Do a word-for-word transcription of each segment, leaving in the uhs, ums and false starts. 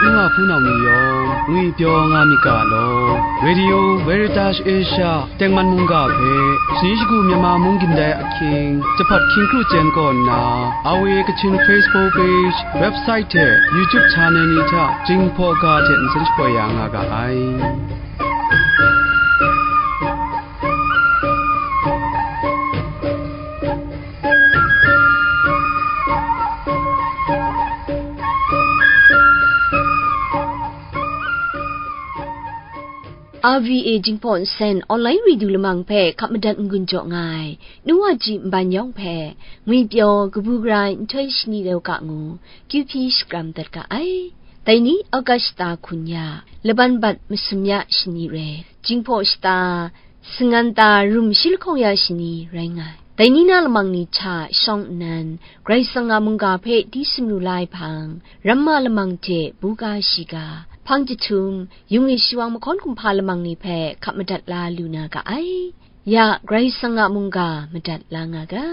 Nu a hpunau ni yawng ngwipyaw nga myit ga law, Radio Veritas Asia tengman mungga hpe, shani shagu Myanmar mung gindai ahkying, jahpat hkying kru chyen kaw nna, R V A Kachin Facebook page, website hte YouTube channel ni hta Jinghpaw ga hte nsen shapoi ya nga ga ai. R V A Jinghpaw Nsen online radio lamang hpe hkap madat n-gun jaw nga ai, nu wa ji nban yawng hpe, ngwipyaw kabu gara ai nhtoi shani rau ga ngu, kyu hpyi shakram dat ga ai. Dai ni August shata hkun ya, laban bat masum ya shani rai, Jinghpaw shata, Sanganta rum shi lahkawng ya shani rai nga ai. Dai ni na lamang ni hta shawng nnan, Karai Kasang a mungga hpe di sumru la ai hpang, ramma lamang hte buga shiga, hpang jahtum, yung e shawang mahkawn kumhpa lamang ni hpe hkap madat la lu na ga ai. Ya, Karai Kasang a mungga madat la nga ga.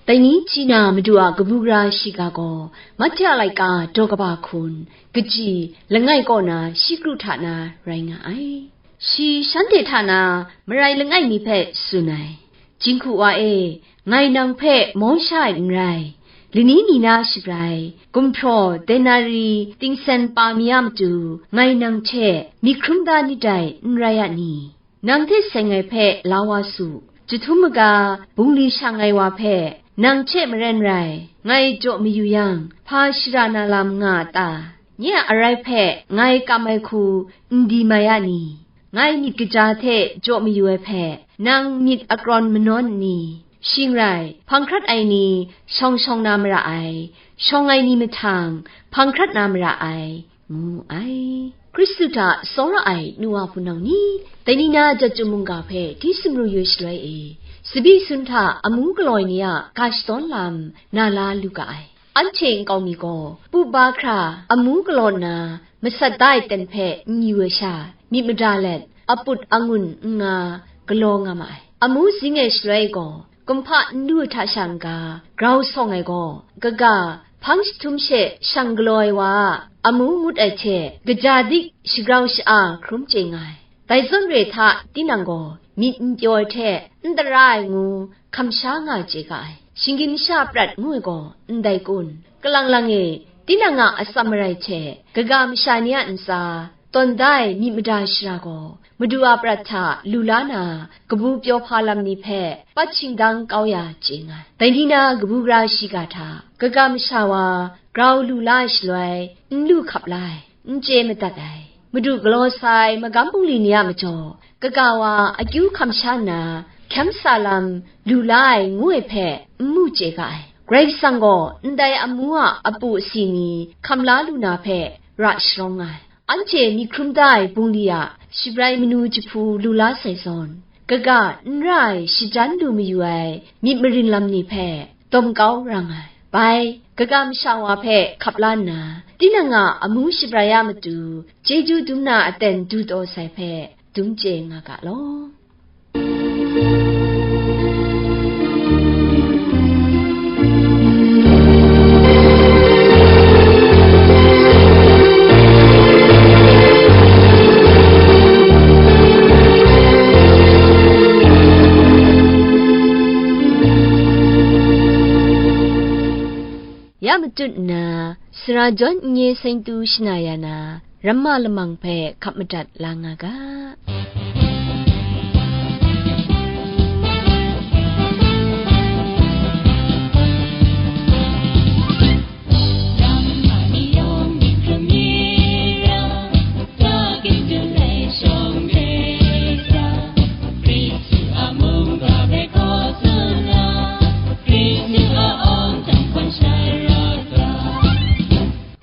Dai ni hti na Madu a kabu gara shiga gaw, Mahte a laika daw kaba hkun, kaji, langai kaw na shi kru hta na rai nga ai. Shi shanhte hta na marai langai mi hpe tsun ai, Jinghku wa e, ngai nang hpe maw sha ai n rai, lani ni na shabrai, gumhpraw denari tingsen pa mi a matu, ngai nang hte myit hkrum da nit dai, n rai a ni? Nang hte seng ai hpe la wa su, jahtum maga bungli shang ai wa hpe, nang hte maren rai, ngai jaw mayu yang, hpa shara na lam nga a ta? Nye a arai hpe ngai kam ai hku n di mai a ni? Ngai myit kaja hte jaw mayu ai hpe, nang myit akrawn manawn n ni? Shing rai, hpang hkrat ai ni shawng shawng na mara ai, shawng ai ni mahtang hpang hkrat na mara ai, ngu ai. Hkristu hta tsawra ai nu wa hpunau ni, dai ni na Jat Chyum mungga hpe di sumru yu shaloi e, tsabyi sun hta amu galaw ai ni a ga shadawn lam na la lu ga ai. Anhte nkau mi gaw, pu ba hkra amu galaw nna, masat da ai ten hpe n yu ai sha, myit mada let, aput angun n nga, galaw nga ma ai. Amu zing ai shaloi gaw, kumhpa n lu hta sha n-ga, grau sawng ai gaw, kaga, hpang jahtum she shang galaw ai wa a amu ngut ai hte, kaja dik shagrau sha-a hkrum chye nga ai. Dai zawn re hta, tinang gaw myit n pyaw ai hte, n tara ai ngu, hkam sha nga chye ga ai. Shinggyim masha prat ngu ai gaw ndai kun? Kalang lang e, tinang a atsam marai hte, kaga masha ni a ntsa, tawn da ai myit mada shara gaw, Madu a prat hta lu la na, kabu pyaw hpa lam ni hpe, pat shingdang kau ya chye nga ai. Dai ni na kabu gara shiga hta, kaga masha wa grau lu la ai shaloi, n lu hkap la ai, n chye madat ai. Madu galaw sa ai magam bungli ni a majaw, kaga wa akyu hkam sha nna, hkyam sa lam lu la ai ngu ai hpe n mu chye ga ai. Karai Kasang gaw ndai amu a apu asi ni hkam la lu na hpe ra sharawng nga ai. Anhte myit hkrum da ai bungli a shabrai manu jahpu lu la sai zawn, kaga n ra ai shajan lu mayu ai myit marin lam ni hpe dawm kau ra nga ai. Bai, kaga masha wa hpe hkap la nna, tinang a amu shabrai a matu chyeju dum na aten du taw sai hpe dum chye nga ga law. Ya matut nna, sara jawn n-, nye seng tu shana ya na, ramma lamang hpe hkap madat la nga ga.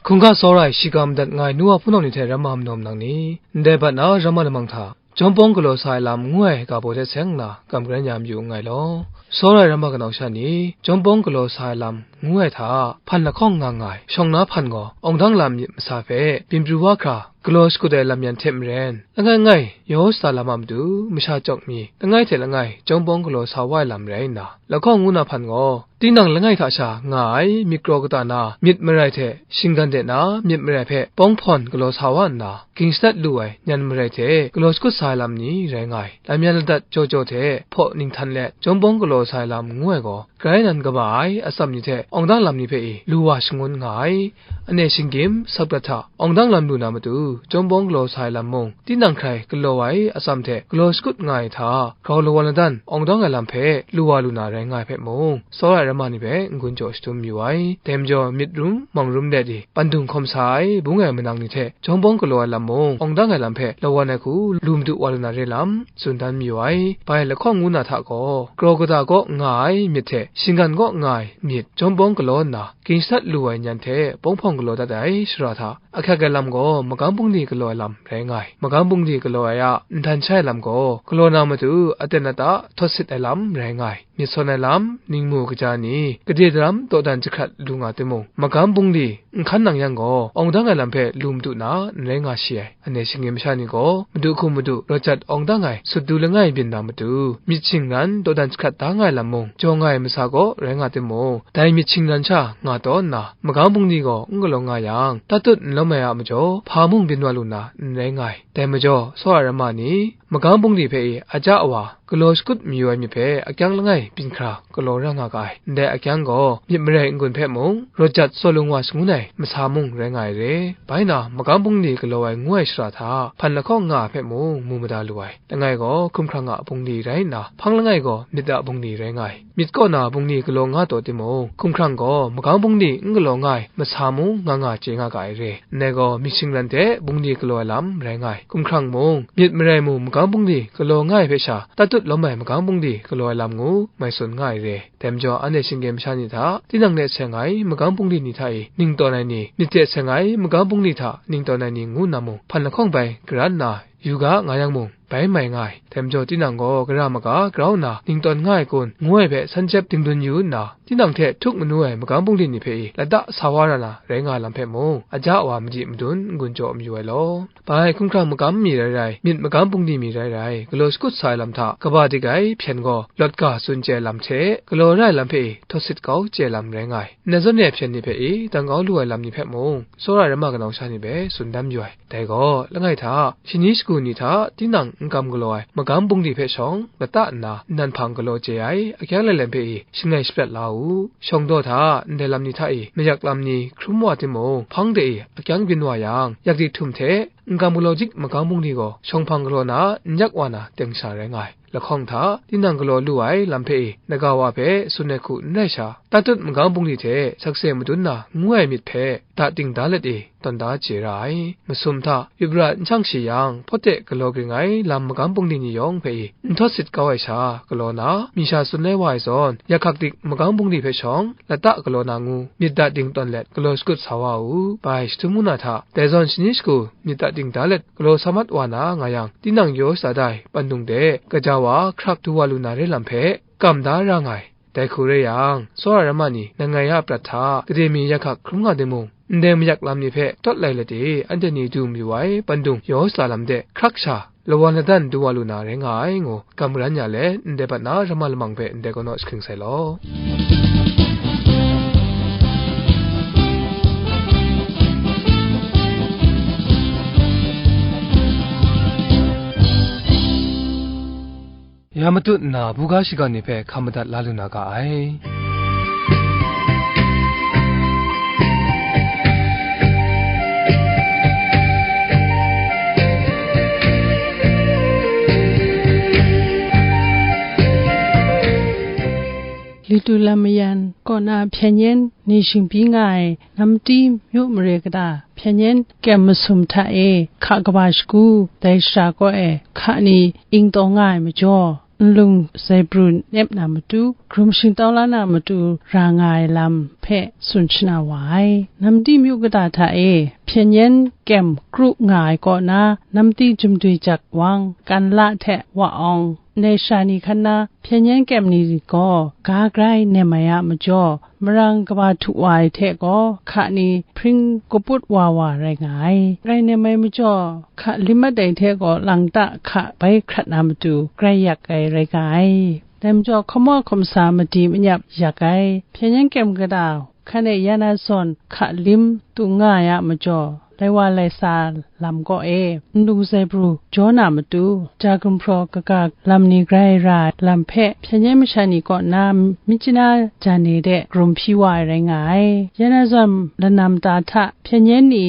Hkungga tsawra ai shiga madat nga ai nu wa hpunau ni hte ramma majaw nang ni, ndai bat na ramma lamang hta, jawm pawng galaw sa ai lam ngu ai ga baw hte seng nna, kam karan ya mayu nngai law. Tsawra ai ramma kanau sha ni, jawm pawng galaw sa ai lam ngu ai hta, hpan lahkawng nga nga ai, shawng na hpan gaw, awng dang lam myit masa hpe, byin pru wa hkra, galaw shakut ai lam yan hte maren, langai ngai, yaw shata lam a matu, masha chyawk mi, langai hte langai, jawm pawng galaw sa wa ai lam rai nna, lahkawng ngu na hpan gaw, Tinang langai hta sha nga ai myit kraw kata na myit marai hte shinggan de na myit marai hpe pawng hpawn galaw sa wa nna, ging shadat lu ai nyan marai hte galaw shakut sa ai lam ni rai nga ai. Lam yan ladat jaw jaw hte hpaw ninghtan let, jawm bawng galaw sa ai lam ngu ai gaw, grai nan kaba ai atsam ni hte awng dang lam ni hpe i lu wa shangun nga ai. Ane shinggyim, saprat hta awng dang lam lu na matu, jawm bawng galaw sa ai lam mung, tinang hkrai galaw ai atsam hte galaw shakut nga ai hta, grau lawan ladan awng dang ai lam hpe lu wa lu na rai nga ai hpe mung, tsawra ai ramma ni hpe n-gun jaw shadum yu ai. Dai majaw, myit rum, mang rum let i, pandung hkawm sa ai, bung ai manang ni hte jawm bawng galaw ai lam mung, awng dang ai lam hpe lawan ai hku lu madu wa lu na re lam, tsun dan mayu ai. Bai lahkawng ngu na hta gaw, kraw kata kaw nga ai myit hte shinggan kaw nga ai myit jawm bawng galaw nna, ging shadat lu ai nyan hte pawng hpawn galaw dat ai shara hta, ahkyak ai lam gaw magam bungli galaw ai lam rai nga ai. Magam bungli galaw ai a nhtan shai lam gaw, galaw na matu aten ata htawt sit ai lam rai nga ai. Myit sawn ai lam, ningmu kaja ni, gade daram dawdan jahkrat lu nga timung, magam bungli n hkan nang yang gaw, awng dang ai lam hpe lu madu na n rai nga shi ai. Ane shinggyim masha ni gaw, madu hkum madu rawt jat awng dang ai sut du langai byin na matu, myit shingran dawdan jahkrat da nga ai lam mung, jaw nga ai masa gaw rai nga timung, dai myit shingran sha nga taw nna, magam bungli gaw n galaw nga yang, tatut n lawm ai a majaw, hpa mung byin wa lu na n rai nga ai. Dai majaw, tsawra ai ramma ni, magam bungli hpe i aja wa galaw shakut mayu ai myit hpe akyang langai byin hkra galaw ra nga ga ai. Ndai akyang gaw myit marai n-gun hpe mung, rawt jat tsaw lung wa shangun ai masa mung rai nga ai re. Bai na, magam bungli galaw ai ngu ai shara hta, hpan lahkawng nga ai hpe mung mu mada lu ai. Langai gaw hkumhkrang a bungli rai nna, hpang langai gaw myit a bungli rai nga ai. Myit kaw na bungli galaw nga taw timung, hkumhkrang gaw magam bungli n galaw nga ai masa mung nga nga chye nga ga ai re. Ndai gaw myit shingran hte bungli galaw ai lam rai nga ai. Hkumhkrang mung, myit marai mung magam bungli galaw nga ai hpe sha, tatut lawm ai magam bungli galaw ai lam ngu mai tsun nga ai re. Dai majaw, anhte shinggyim masha ni hta, tinang de seng ai magam bungli ni hta e ning tawn ai ni, myit de seng ai magam bungli hta ning tawn ai ni ngu nna mung, hpan lahkawng bai gara nna yu ga nga yang mung, bai mai nga ai. Dai majaw, tinang gaw gara maga grau nna ning tawn nga ai kun, ngu ai hpe san jep dingdun yu nna, tinang hte htuk manu ai magam bungli ni hpe i lata sa wa ra na rai nga ai lam hpe mung, aja wa madi madun n-gun jaw mayu ai law. Bai hkumhkrang magam mi rai rai, myit magam bungli mi rai rai, galaw shakut sa ai lam hta kaba dik ai hpyen gaw, lawt ga tsun chye ai lam hte galaw ra ai lam hpe i htawt sit kau chye ai lam rai nga ai. Nna zawn e hpyen ni hpe i dang kau lu ai lam ni hpe mung, tsawra ai ramma kanau sha ni hpe tsun dan yu ai. Dai gaw, langai hta, shani shagu ni hta tinang n kam galaw ai magam bungli hpe shawng lata nna, nnan hpang galaw chye ai, akyang lailai hpe i shangai shaprat la u. Shawng daw hta, ndai lam ni hta i mayak lam ni hkrum wa timung, hpang de i akyang byin wa yang, yak dik htum hte n kam galaw jik magam bungli gaw, shawng hpang galaw na, n yak wa na teng sha rai nga ai. Lahkawng hta, tinang galaw lu ai lam hpe i, naga wa hpe tsun ai hku n rai sha, tatut magam bungli hte sakse madun na ngu ai myit hpe, da ting da let i, tawn da chye ra ai. Masum hta, yubra n shang shi yang, hpawt de galaw ging ai lam magam bungli ni yawng hpe i, n htawt sit kau ai sha, galaw na, mi sha tsun ai wa ai zawn, yak hkak dik magam bungli hpe shawng, lata galaw na ngu, myit da ting tawn let galaw shakut sa wa u. Bai jahtum ngu na hta, dai zawn shani shagu myit da ting da let galaw sa mat wa na nga yang, tinang yaw shada ai pandung de, gaja wa hkrak du wa lu na re lam hpe, kam da ra nga ai. Dai hku rai yang, tsawra ai ramma ni, langai a prat hta gade mi yak hkak hkrum nga timung, ndai mayak lam ni hpe tawt lai let e, anhte ni du mayu ai pandung yaw sala lam de hkrak sha, lawan ladan du wa lu na rai nga ai, ngu kam garan ya let, ndai bat na ramma lamang hpe ndai kau naw jahkring sai law. Ya matut nna, buga shiga ni hpe hkam madat la lu na ga ai. Litu lam mayan kaw na hpyen yen ni shingbyi nga ai Namdi myu mare kata hpyen yen kyem masum hta e hka kaba shagu, dai shara kaw e hka ni ing taw nga ai majaw, nlung zaibru nep na matu, hkrum shingtau la na matu ra nga ai lam hpe tsun shana wa ai. Namdi myu kata hta e hpyen yen kyem kru nga ai kaw na, Namdi Jumdui Jak Wang, Kanla hte Wa Awng, ndai sha ni hkan na hpyen yen kyem ni gaw ga grai nem ai a majaw, marang kaba htu wa ai hte gaw hka ni hpring kaput wa wa rai nga ai. Grai nem ai majaw, hka lim mat ai hte gaw lang ta hka bai hkrat na matu grai yak ai rai nga ai. Dai majaw, hkamu hkumsa madi manyap yak ai, hpyen yen kyem kata hkan e ya na zawn hka lim tung nga ai a majaw, lai wa lai sa lam kaw e nlung zaibru jaw na matu, ja gumhpraw kaga lam ni grai ra ai lam hpe hpyen yen masha ni kaw na myit chana jan ni de karum hpyi wa ai rai nga ai. Ya na zawn lanam ta hta hpyen yen ni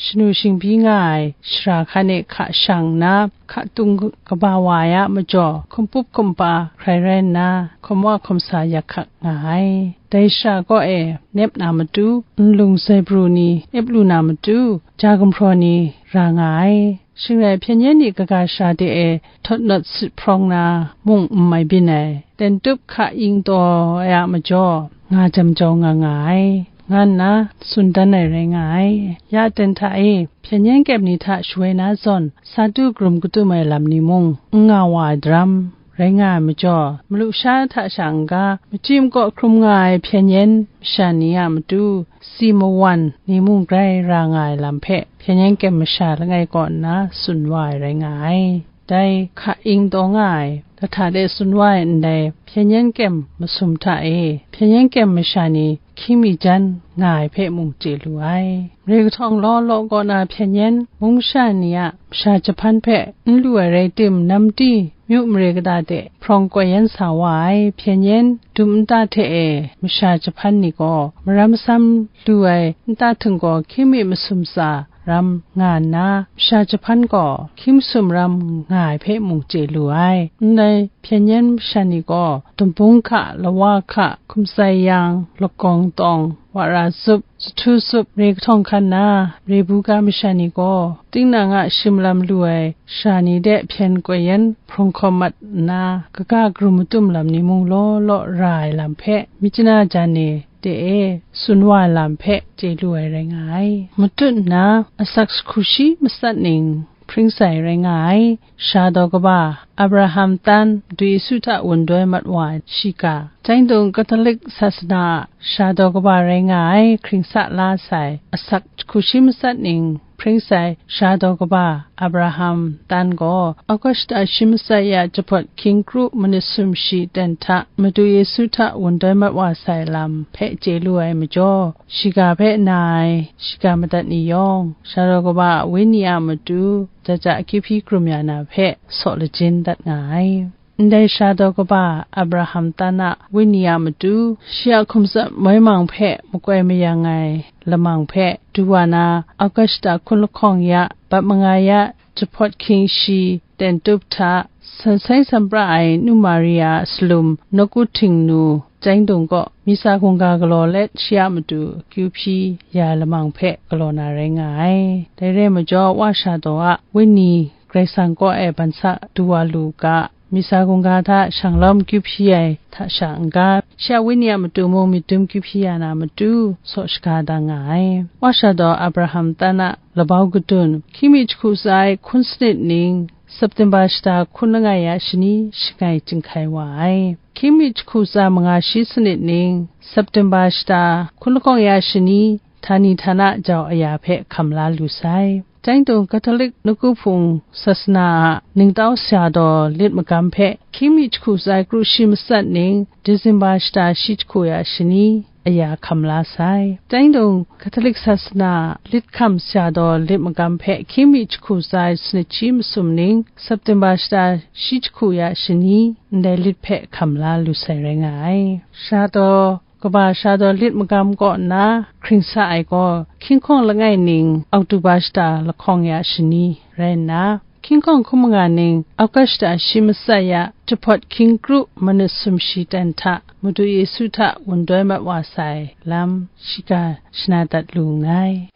shanu shingbyi nga ai shara hkan e hka shang nna, hka tung kaba wa ai a majaw, hkumpup hkumpa hkrai rai nna, hkamu hkumsa yak hkak nga ai. Dai shara kaw e nep na matu, nlung zaibru ni nep lu na matu, ja gumhpraw ni ra nga ai. Shing rai, hpyen yen ni kaga shara de e htawt nawt sit hprawng na mung n mai byin ai, ten tup hka ing taw ai a majaw, nga jam jau nga nga ai, nga nna tsun dan ai rai nga ai. Ya ten hta e, hpyen yen kyem ni hta shawoi na zawn, sa du karum kadum ai lam ni mung n nga wa ai daram rai nga ai majaw, malu sha hta sha n-ga, machyi makaw hkrum nga ai hpyen yen masha ni a matu, si mawan ni mung grai ra nga ai lam hpe, hpyen yen kyem masha langai kaw nna tsun wa ai rai nga ai. Dai hka ing taw nga ai, lahta de tsun wa ai ndai hpyen yen kyem masum hta e, hpyen yen kyem masha ni hkying mi jan nga ai hpe mung chye lu ai. Mare kahtawng law law kaw na hpyen yen mung masha ni a masha jahpan hpe n lu ai rai tim, namti myu mare kata de hprawng koi yen sa wa ai hpyen yen dum nta hte e masha jahpan ni gaw maram masam lu ai nta htung gaw hkying mi masum tsa ram nga nna, masha jahpan gaw hkying masum ram nga ai hpe mung chye lu ai. Ndai hpyen yen masha ni gaw dumbung hka, lawa hka, hkum sai yang, lakawng tawng, wara zup, sahtu zup, mare kahtawng hkan na, mare buga masha ni gaw, tinang a shim lam lu ai shara ni de hpyen koi yen hprawng hkawm mat nna, kaga karum matum lam ni mung law law ra ai lam hpe, myit chana jan ni de e tsun wa ai lam hpe chye lu ai rai nga ai. Matut nna, asak jahku shi matsat ning hpring sai rai nga ai. Shara daw kaba, Abraham tan, Madu Yesu hta wun doi mat wa ai shiga, chyang dung Katolik sasana a shara daw kaba rai nga ai, hkring sa la sai, asak jahku shi matsat ning hpring sai, shara daw kaba Abraham tan gaw, August shata shi matsat ya jahpawt hkying kru manit sum shi ten hta Madu Yesu hta wun doi mat wa sai lam hpe chye lu ai majaw, shiga hpe na ai shiga madat ni yawng, shara daw kaba a wenyi a matu, ja ja akyu hpyi krum ya na hpe saw lajin dat nga ai. Ndai shara daw kaba Abraham tan a wenyi a matu, shi a hkum tsap moi mang hpe makoi mayang ai lamang hpe du wa na, August shata hkun lahkawng ya, bat manga ya, jahpawt hkying shi ten tup hta, san sai san pra ai nu Maria a salum nawku htingnu chyang dung kaw, Misa hkungga galaw let shi a matu akyu hpyi ya ai lamang hpe galaw na rai nga ai. Dai re ai majaw, Wa Sha Daw a wenyi Karai Kasang kaw e ban sa du wa lu u ga, Misa hkungga hta shanglawm akyu hpyi ai hta sha n-ga, shi a wenyi a matu mung myit dum akyu hpyi ya na matu saw shaga da nga ai. Wa Sha Daw Abraham tan a labau kadun, hkying mi jahku tsa ai hkun sanit ning, September shata hkun langai ya shani shangai chyinghkai wa ai. Hkying mi jahku tsa manga shi sanit ning, September shata hkun lahkawng ya shani, htani htana jau aya hpe hkam la lu sai. Chyang dung Katolik nawku hpung sasana a ningtau Sha Daw lit magam hpe hkying mi jahku tsa ai kru shi matsat ning, December shata shi jahku ya shani, aya hkam la sai. Chyang dung Katolik sasana lit hkam Sha Daw lit magam hpe hkying mi jahku tsa ai sanit shi masum ning, September shata shi jahku ya shani, ndai lit hpe hkam la lu sai rai nga ai. Sha Daw kaba Sha Daw lit magam kaw nna hkring sa ai gaw, hkying hkawng langai ning October shata lahkawng ya shani rai nna, hkying hkawng hkun manga ning August shata shi matsat ya jahpawt hkying kru manit sum shi ten hta Madu Yesu hta wun doi mat wa sai lam shiga shana dat lu nngai.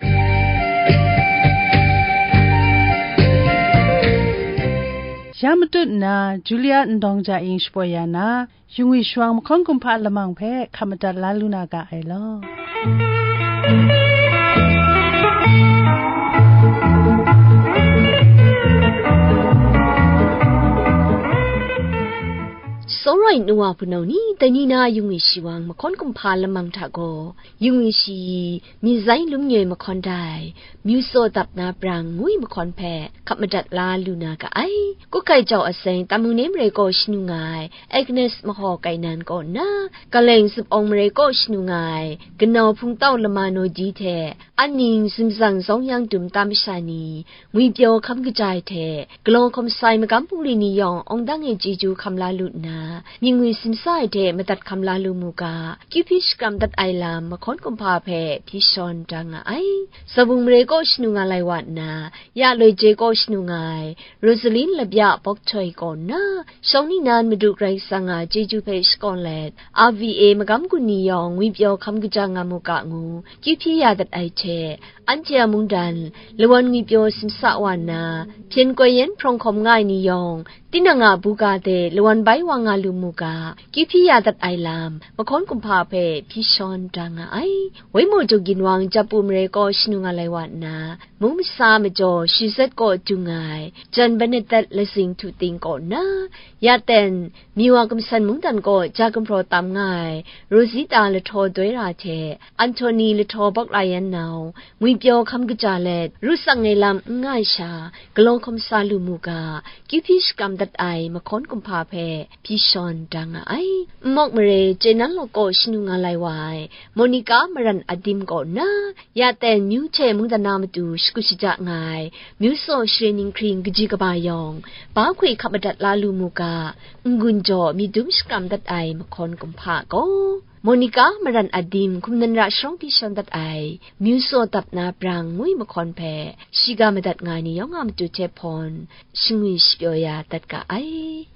Ya matut nna, Julia Ndawng Ja Ing shapoi ya na, Yung Wi Shawang mahkawn kumhpa lamang hpe hkap madat la lu na ga ai law. Tsawra ai nu wa hpunau ni, dai ni na yungwi shi wang mahkawn kumhpa lamang hta gaw, yungwi shi, myi zai lum nyoi mahkawn dai, myu tsaw dap na brang ngwi mahkawn hpe hkap madat la lu na ga ai. Kutkai jau aseng Tamu Name Mare kaw shanu nga ai Agnes Mahaw Kainan kaw nna, Kaleng Zup Awng Mare kaw shanu nga ai Ganau Hpungtau Lama Naw Di hte, Anning Zumzang Zawng Yang Dum Tam Masha ni, ngwipyaw hkam kaja ai hte, galaw hkawm sa ai magam bungli ni yawng awng dang e chyeju hkam la lu nna, myit ngwi simsa ai hte madat hkam la lu mu ga, kyu hpyi shakram dat ai lam mahkawn kumhpa hpe hpyi shawn da nga ai. Zabung Mare kaw shanu nga lai wa nna, Ya Loi Je kaw shanu nga ai, Rosaline Labya Bok Htoi kaw nna, shawng ningnan Madu Karai Kasang a chyeju hpe shakawn let, R V A magam gun ni yawng ngwipyaw hkam kaja nga mu ga ngu, kyu hpyi ya dat ai hte, anhte a mungdan, lawan ngwipyaw simsa wa nna, hpyen koi yan hprawng hkawm nga ai ni yawng, tinang a buga de lawan bai wa nga lu mu ga, kyu hpyi ya dat ai lam, mahkawn kumhpa hpe hpyi shawn da nga ai. Waimaw Daw Ginwang Japu Mare kaw shanu nga lai wa nna, mung masa majaw Shizet kaw dung nga ai, Jan Bernadette Lazing Htu Ting kaw nna, ya ten, Miwa Kamsan Mungdan kaw ja gumhpraw tam nga ai, Rosita Lahtaw Doi Ra hte, Anthony Lahtaw Bawk La Yan Nau, ngwipyaw hkam kaja let, ru tsang ai lam n nga ai sha, galaw hkawm sa lu mu ga, kyu hpyi shakram dat ai mahkawn kumhpa hpe hpyi shawn da nga ai. Nmawk Mare, Chyenan Lawk kaw shanu nga lai wa ai, Monica Maran Adim kaw nna, ya ten myu hte mungdan na matu shakut shaja nga ai, myu tsaw share ninghkring kaji kaba yawng, ba hkoi hkap madat la lu mu ga, n-gun jaw myit dum shakram dat ai mahkawn kumhpa gaw, Monica Maran Adim hkum nan ra sharawng hpyi shawn dat ai, myu tsaw dap na brang ngwi mahkawn hpe, shiga madat nga ai ni yawng a matu hte hpawn, shangwi shapyaw ya dat ga ai.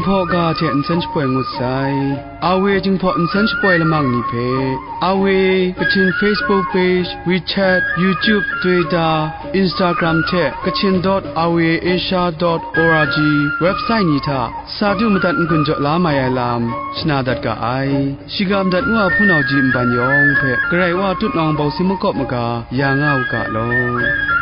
Hkaw ga hte nsen shapoi ngut sai. Awe Jinghpaw nsen shapoi lamang ni hpe, Awe Kachin Facebook page, WeChat, YouTube, Twitter, Instagram hte Kachin dot awe asia dot org website ni hta sa du madat n-gun jaw la mai ai lam shana dat ga ai. Shiga madat ngu a hpunau ji nban yawng hpe Karai Wa tutnawng bawsi makawp maga ya nga u ga law.